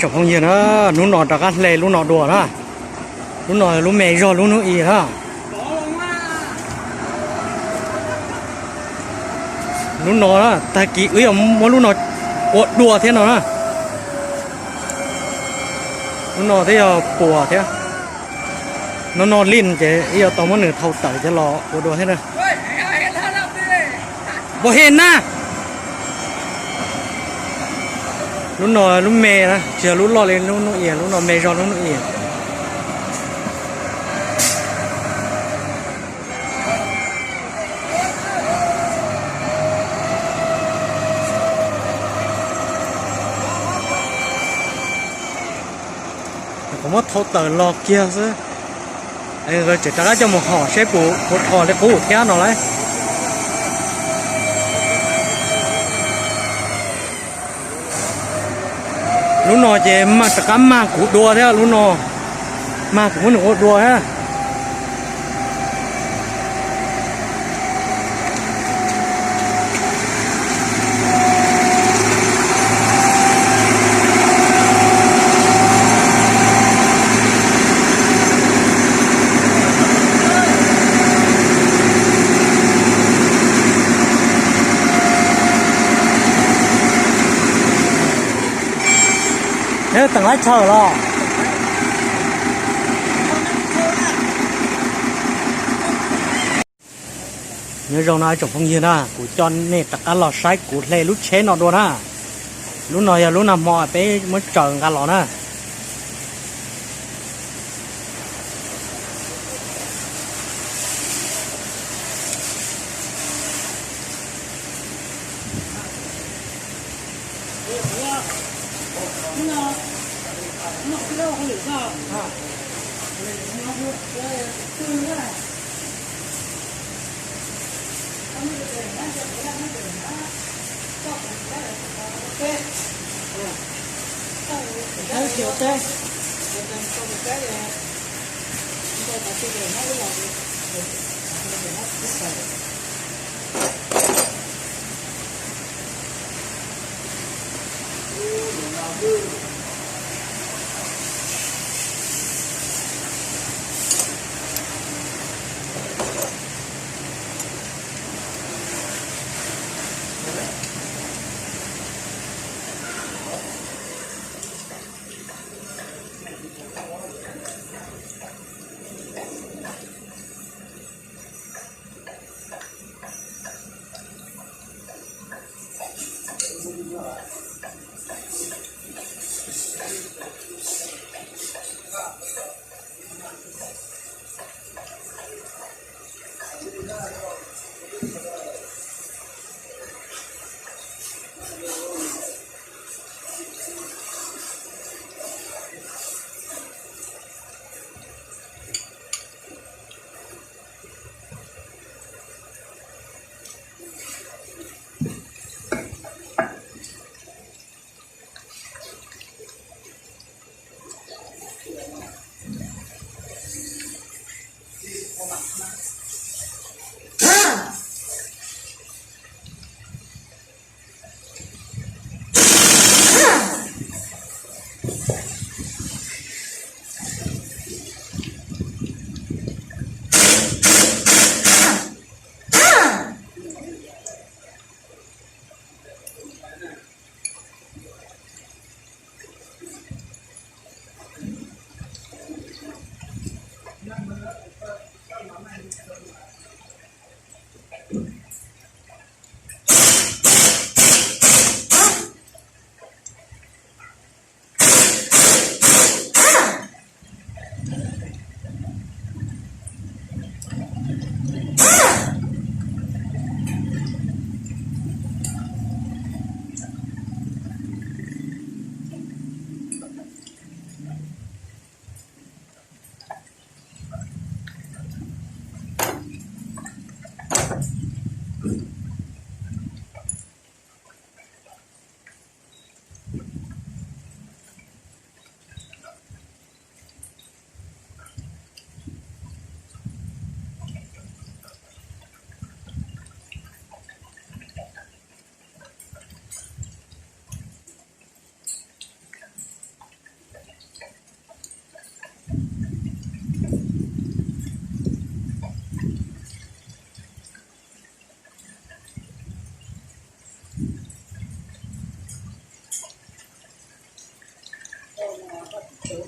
Tsoom phooj ywg na, hnub no rov qab hle lub no dua na. Lub no lub me zog lub hnub i na. Lub no na, tag kis wb yuav muab lub no ua dua thiab no na. Lub no twb yog puas thiab. No no lij ces wb yuav tau muab nws thau tawm cov los ua dua thiab na. Npau he na. Lub no lub me na, tsis yog lub loj li lub hnub i, lub no me zog lub hnub i. Kuv muab thau tawm los kiag xwb. Tseem rov qab coj mus hom seb puas dhos li qub thiab no lauj. Lub no ces mag rov qab mag kuv dua thiab lub no, mag kuv muab nws ua dua thiab. Neb teem laib chaw los? Nyob zoo no tsoom phooj ywg na, kuv coj nej rov qab los saib kuv hle lub tsheb no dua na. Lub no yog lub nag hmo peb muab tsaws nqa los na. Koj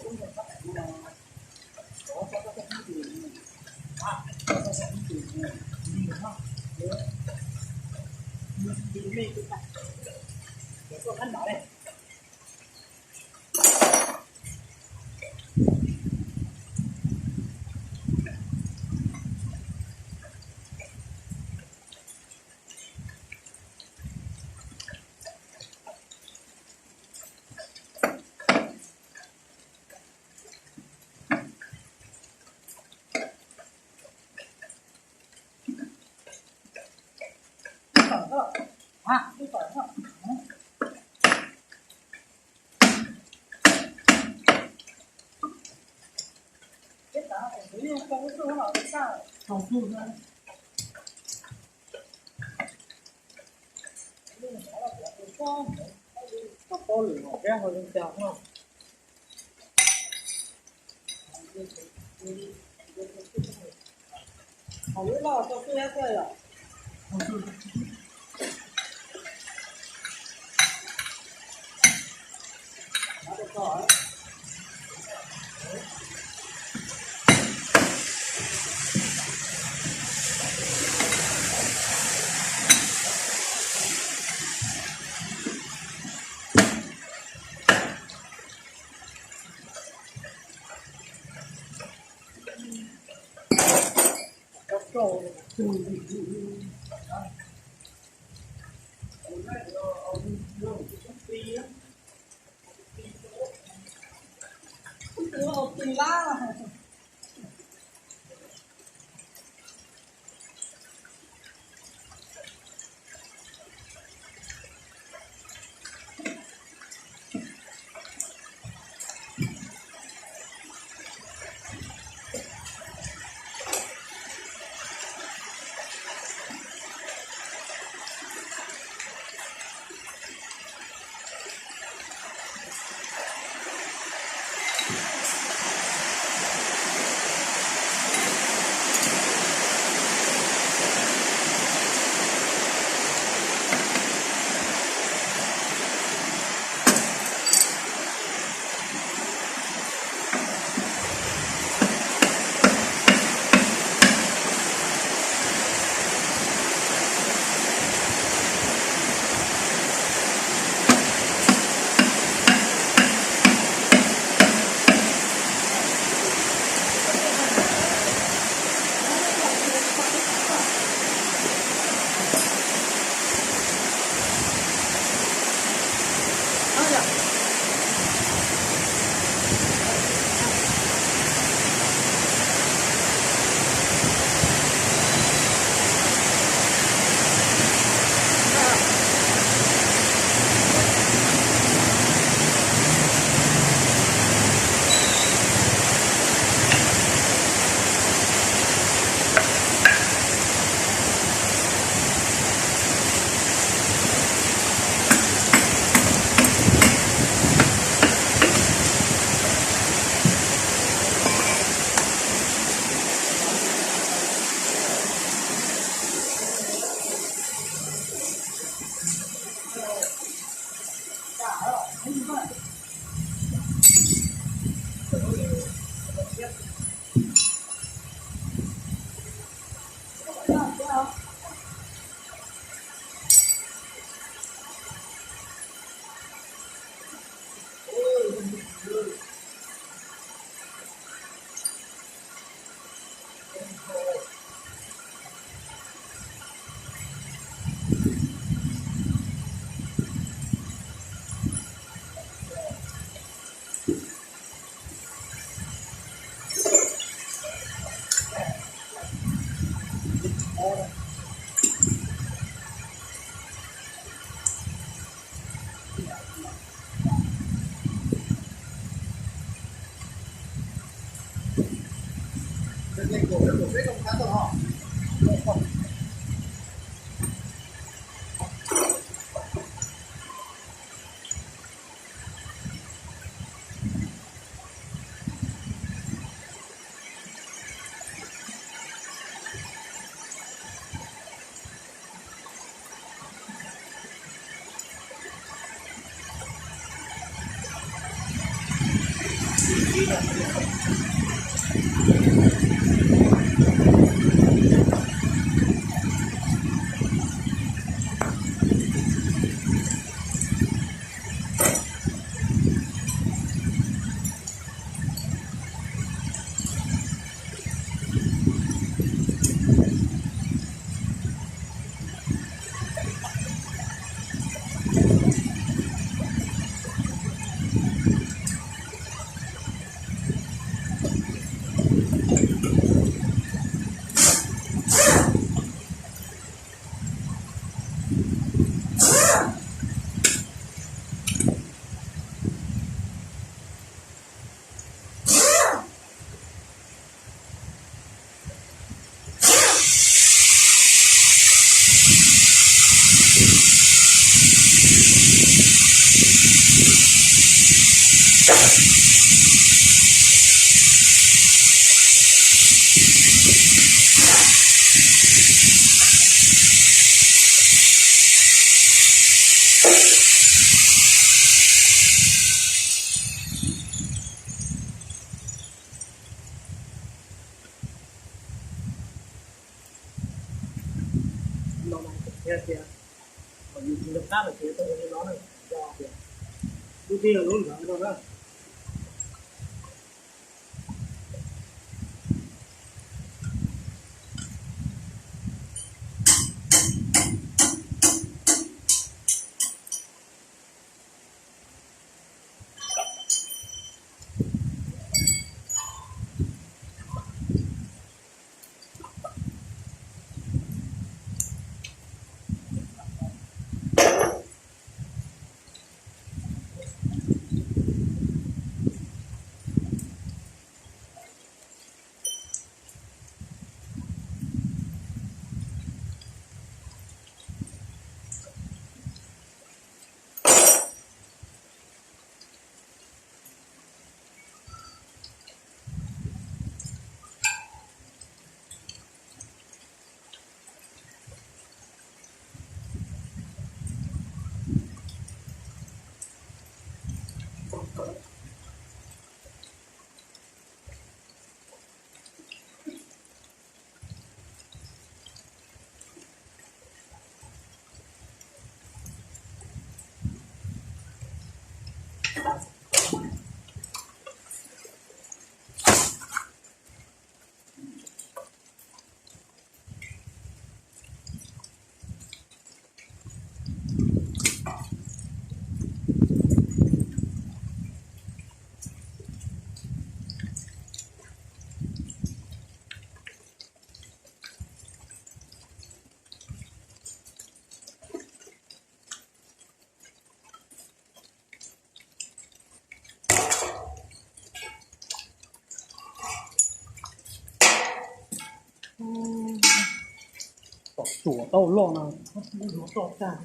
paub lwm zaus peb ho zoo cas no. Hauv lub loj tau xwb thiab yom. Tom tsuam tau loj no, toj tag.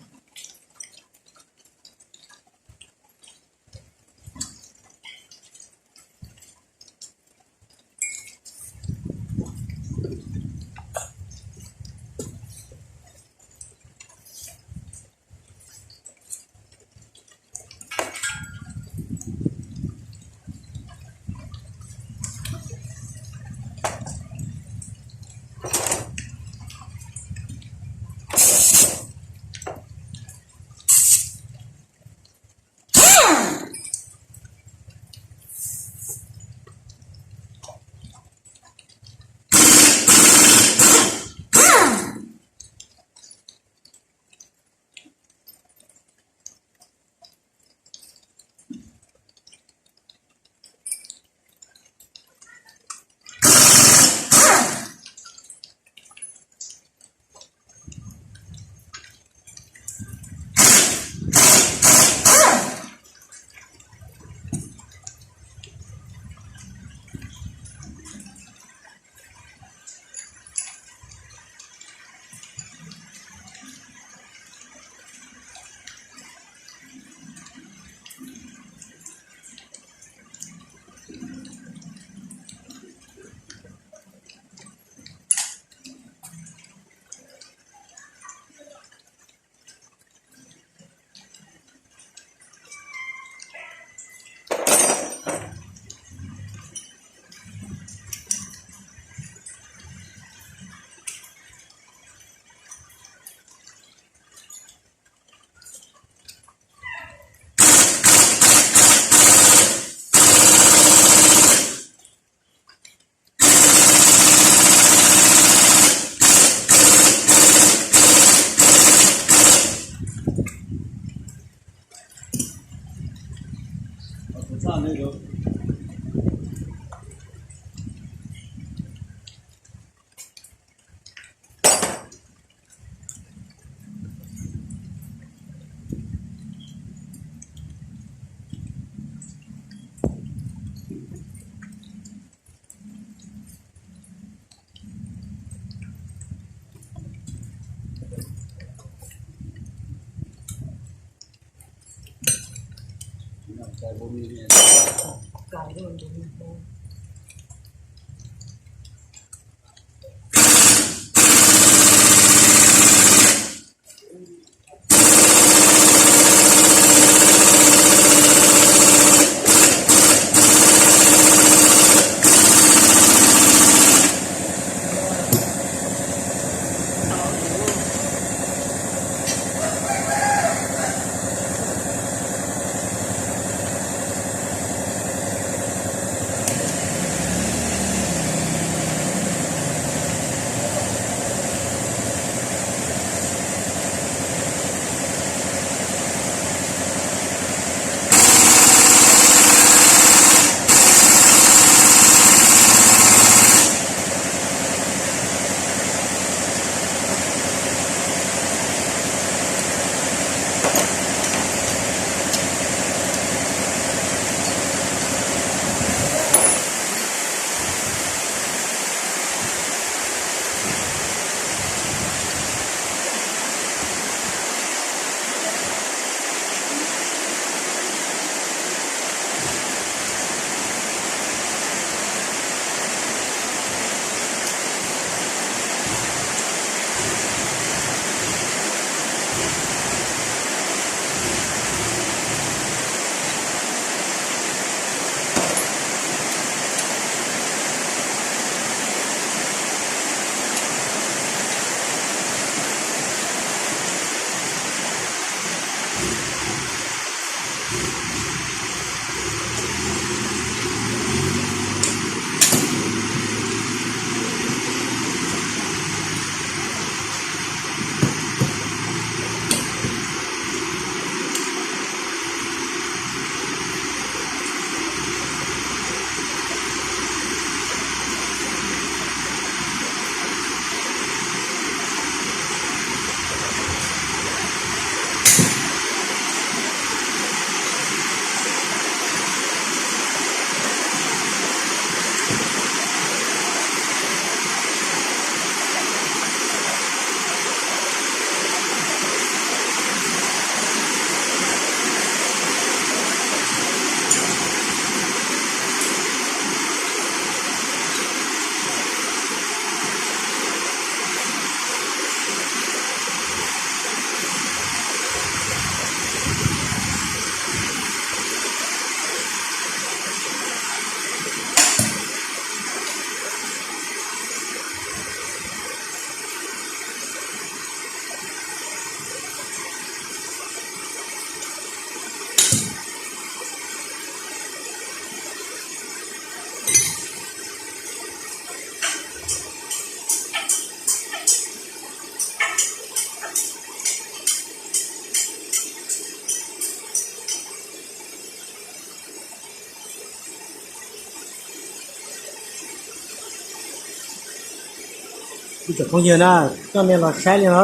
Ib tsoom phooj ywg na, coj nej los saib li no,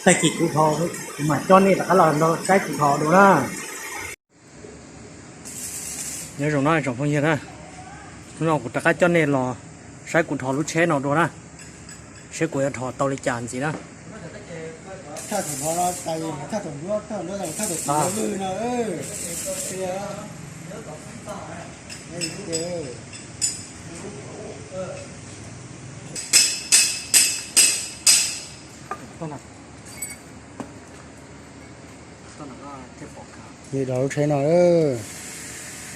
tag kis kuv thov, kuv mam coj nej rov qab los saib kuv thov dua na. Nyob zoo na tsoom phooj ywg na, hnub no kuv rov qab coj nej los saib kuv thov lub tsheb no dua na, seb kuv yuav thov tau li cas ntxiv na. Li no lub tsheb no,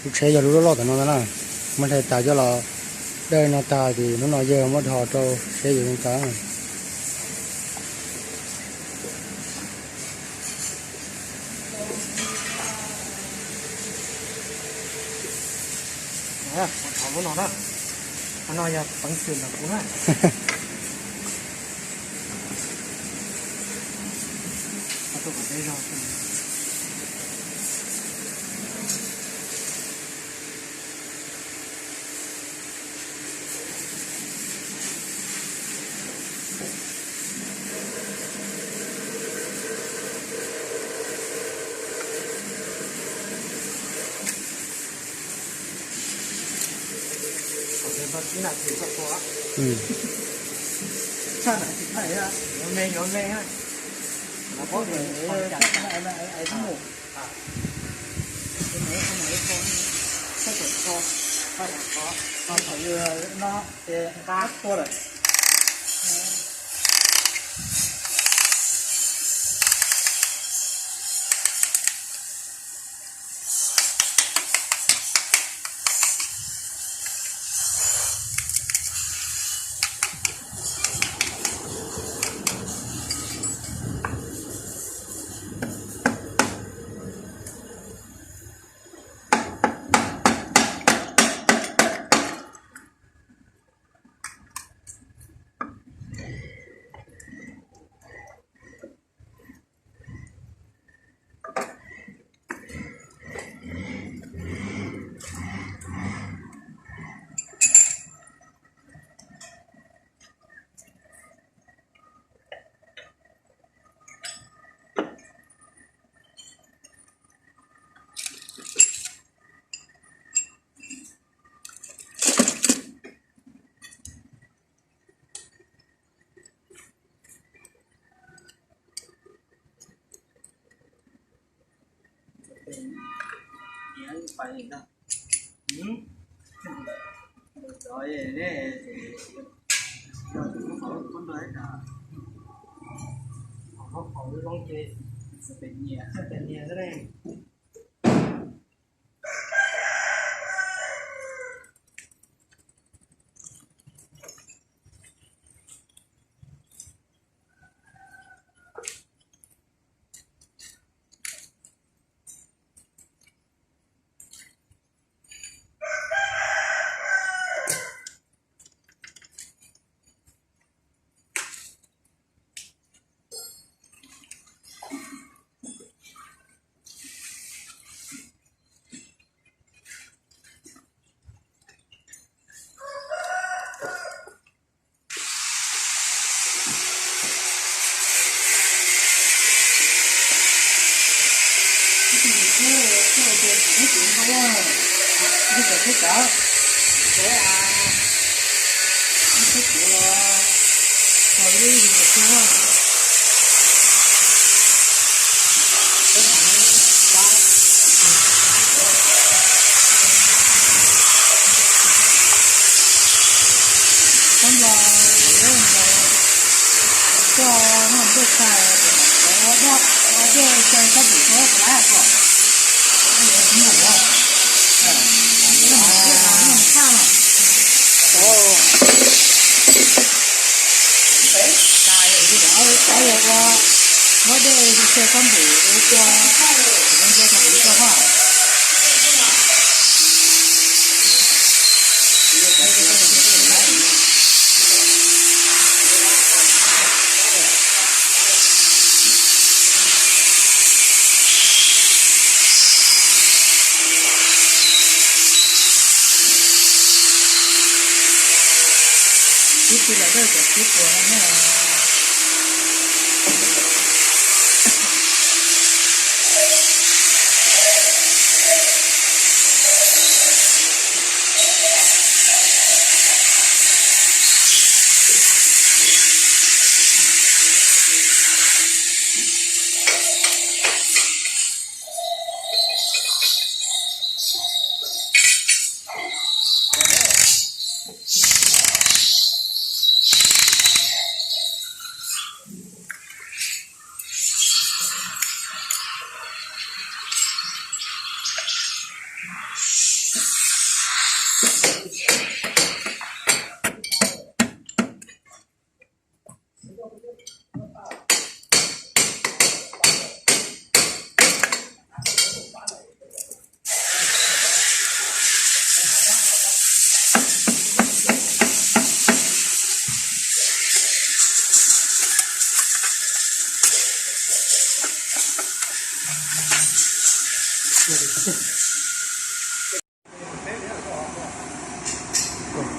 lub tsheb yog lub loj loj tom no ntag na. Muab hlais tas coj los dawj no tag ces hnub no yawg muab dhos rau seb yuav zoo cas. Thov lub no na, no yog peev xwm ntawm kuv na.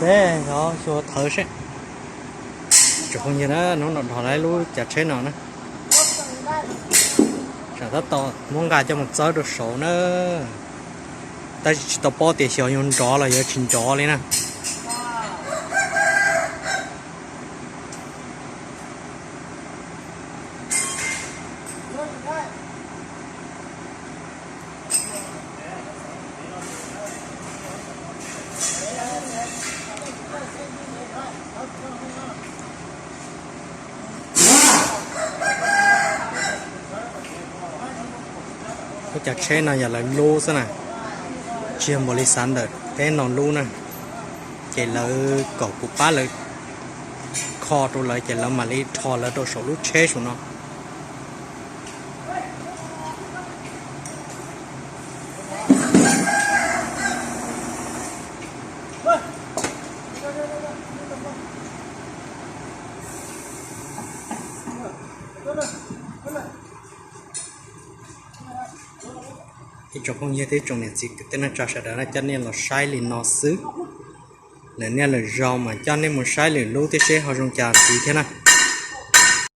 Peb xyuas thawv seb. Tsoom phooj ywg na, hnub no dhos lawm lub cav tsheb no na. Tsam tab tom muab nqa coj mus txawb rau saud na. Tab sis tsis tau paub tias xyov yuav nrov los yuav tsis nrov li na. Cov tsheb no yog lawv lub xwb na, tsis yog npaum li xav ntawm teb no lub na. Ces lawv kom kuv pab lawv kho rau lawv ces lawv mam li rho lawv rau saum lub tsheb saum no. Ib tsoom phooj ywg thiab tsoom niam txiv kwv tij neej tsa sawv daws, coj nej los saib li no xwb. Lwm niaj lwm zaus mas coj nej mus saib lwm lub thiab seb ho zoo cas ntxiv thiab na.